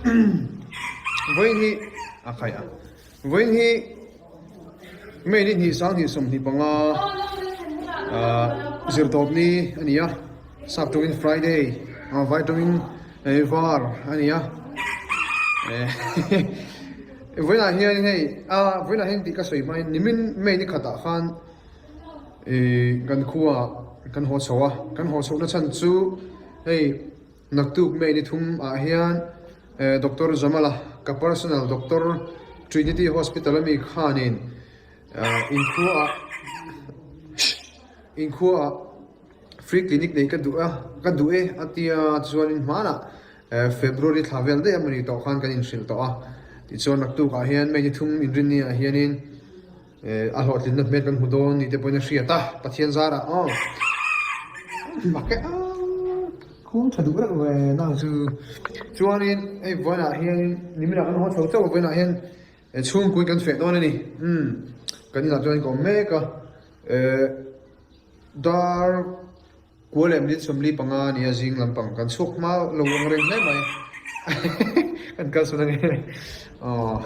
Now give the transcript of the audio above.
Vawiin hi a khai a vawiin hi May ni hnih 20 25 ah zirtawp ni a ni a sap tawngin Friday ah vai tawngin var a ni a vawiinah hian hei ah vawiinah hian tih ka sawi hmain nimin May ni khatah khan Ih kan khua kan haw chho a, kan haw chhohna chhan chu hei naktuk May ni thum ah hian eh Doctor Jamala ka personal doctor Trinity Hospital ami khanin ah inkhua ah inkhua ah free clinic nei ka duh a ka duh e a tia chuanin hmanah eh February thla vel daih amawni tawh khan kan inhrilh tawh a tichuan naktuk ah hian May ni thum inrinni ah hianin. A hlawhtlinna hmel kan hmu dawn ni te pawhin a hriat a, Pathian zarah aw mak e a khuang tha duh reuh ve nang chu. Chuanin hei vawiinah hianin niminah kan haw chho chauh a vawiinah hian chhungkuin kan feh dawn a ni umm kan inah chuan ka awm mek a eh dar. Kua leh minute 45 a nia zing lampang kan chhuak hma lo ang reng hle mai kan kal sawn ange aw.